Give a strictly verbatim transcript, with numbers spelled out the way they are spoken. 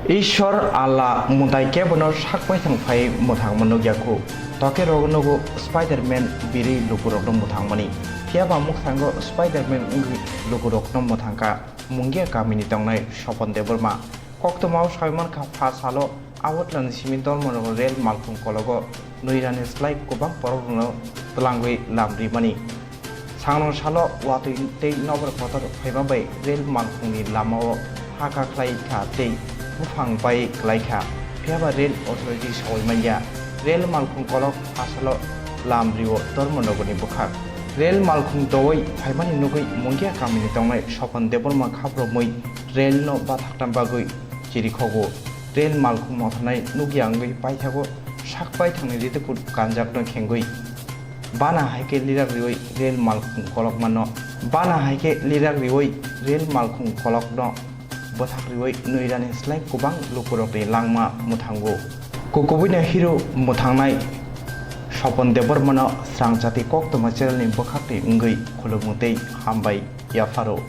Ishwar Allah mutai kebono sak paithang phai mwthangma nukya khu. Toke rogo nugo Spider-Man birwi lukurokno mwthangmani. Phiyaba mwkhango Spider-Man wngwi lukurokno mwthangkha Mungia kamini tongnai Sopon Debbarma. Koktwmao saimankha pha salo Agartala ni simi Dharmanagar rel malkhung kologo nwirani slai kwbang borokrokno twlangwi lam rimani. Sangno salo watwi tei nokbar kotor phaima bai rel malkhungni lamao haka khlai kha tei buphang bai klai kha, phiyaba rel authority sawi manya. Rel malkhung kolok phasalo lam rio Dharmanagarni bwkhak. Rel malkhung dowi phaimani nugwi Mungia kamini tongnai Sopon Debbarma khapromwi relno bathakna bagwi chirikhogo. Rel malkhung mothanai nukya wngwi paithago sak paithangni ridikut kanjakno khengwi. Bana hai khe lirak riwi rel malkhung kolokmano. Bana hai khe lirak riwi rel malkhung kolokno bwthak riwi nwirani slai kwbang lukurokni langma mwthango. Kukubuino hero mwthangnai Sopon Debbarmano Srangchati Koktwma channelni bwkhakni wngwi khulumung tei hambai yapharo.